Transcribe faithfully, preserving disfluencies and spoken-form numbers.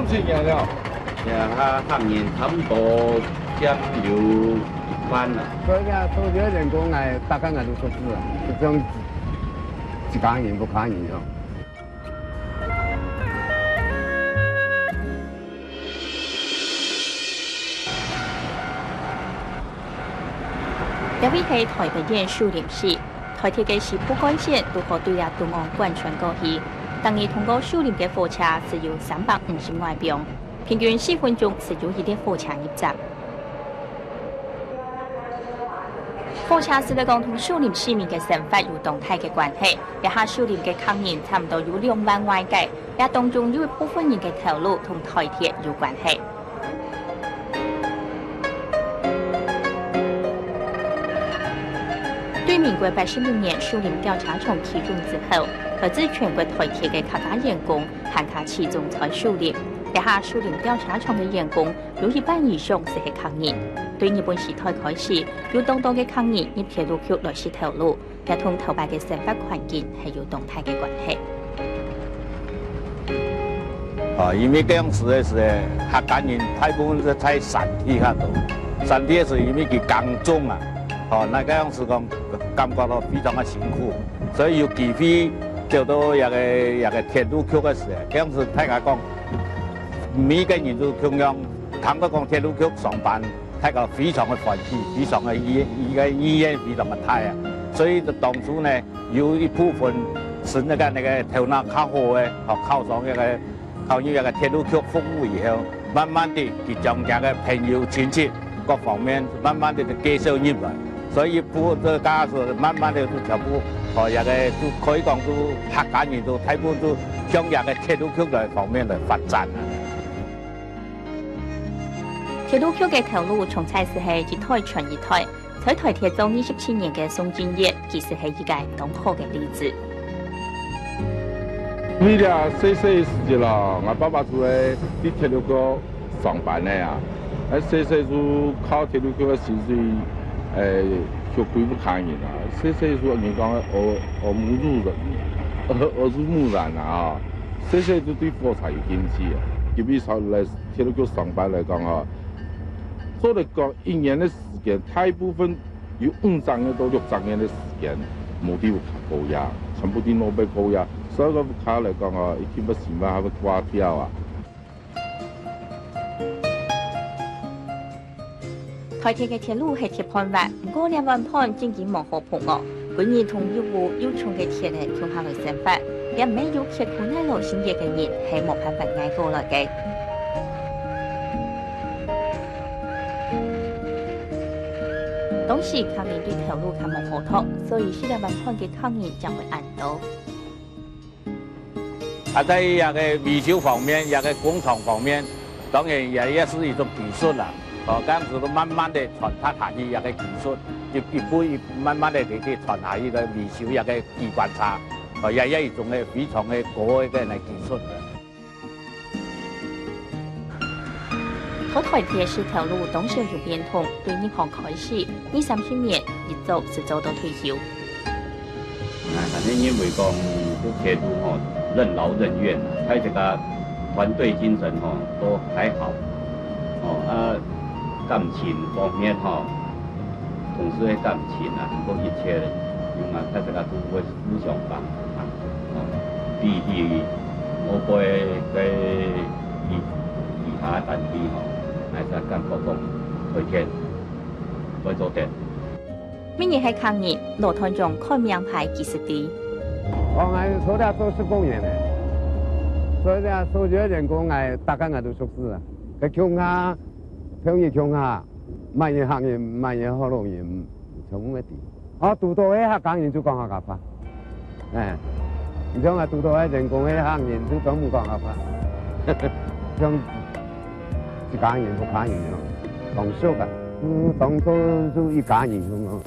七年了。這下客人差不多佔有一半啦。所以啊，所有人講，哎，大家人都出事啊，就這樣一家人不家人哦。 這位係臺北縣樹林市，臺鐵个西部幹線拄好對這東岸貫穿過去。逐日通過樹林个火車只有三百五十外枋，平均四分鐘就有一列火車入站。火車事來講，同樹林市民个生活有當大个關係。這下樹林个客人差毋多有兩萬外个，這當中有一部分人个頭路同臺鐵有關係。 對民國八十六年樹林吊車廠啟用之後，來自全國臺鐵个客家員工還較集中在樹林。這下樹林吊車廠个員工有一半以上就係客人。對日本時代開始，有當多个客人入鐵路局來食頭路， 這同頭擺个生活環境係有當大个關係。啊，因為該央時个時，客家人大部分係在山地較多，山地个時因為佢耕種啊，吼，該央時講感覺到非常个辛苦，所以有機會走到這个，這个鐵路局个時，該央時大家講，每個人都共樣，聽到講鐵路局上班， 大家非常个歡喜，非常个意，意个意願非常个大啊。所以當初呢，有一部分係該个，該个頭腦較好个，吼，考上該个，考入該个鐵路局服務以後，慢慢地佢將佢个朋友、親戚各方面，慢慢地就介紹入來。所以不，這家伙慢慢地就全部，吼，這个就可以講就客家人就大部分就向這个鐵路局來方面來發展啊。 鐵路局个頭路從在時係一代傳一代，在臺鐵做二十七年个宋俊業，其實係一個當好个例子。因為這細細个時節啦，𠊎爸爸就係在鐵路局上班个啊，該細細就靠鐵路局个薪水，誒，去歸屋下人啊。細細就人講，耳，耳濡目染，耳，耳濡目染啊，細細就對火車有興趣啊，特別上來 鐵路局上班來講吼，做得講一年个時間，大部分有五隻月到六隻月个時間，無在屋下過夜，全部在外背過夜。所以講屋下來講吼，一定會心肝還會掛吊啊。 臺鐵个鐵路係鐵飯碗，毋過這碗飯正經無好捧哦。歸日同一屋又重个鐵仔共下來生活，這毋係有刻苦耐勞心血个人係無辦法挨過來个。當時客人對頭路較無好討，所以食這碗飯个客人正會恁多。 啊，在這个維修方面，這个工程方面，當然也，也係一種技術啦。哦，該樣子都慢慢地傳達下去這个技術，一，一步一，慢慢地去，去傳下去个維修這个機關車，哦，也，也一種个非常个高个个技術。 在臺鐵食頭路當少有變動，對入行開始，二三十年，一做就做到退休。啊，反正因為講，這鐵路吼，任勞任怨啊，大家團隊精神吼，都還好。哦，啊，感情方面吼， 同事个感情啊，還有一切，用啊，大家都會互相幫忙啊。哦，比起後背个其，其他單位吼，還係感覺講，會天，會做得。明明係客人，老團長看名牌其實知。哦，𠊎做這做十多年了，所以這所有个員工，𠊎大家𠊎都熟識啊。該共下，朋友共下， 麼人客人，麼人學老人，全部會知。哦，堵到个客家人就講客家話。哎，你像啊，堵到个員工个客人就專門講客家話。像一家人、屋下人哦，當熟啊，嗯，當做就一家人咁哦。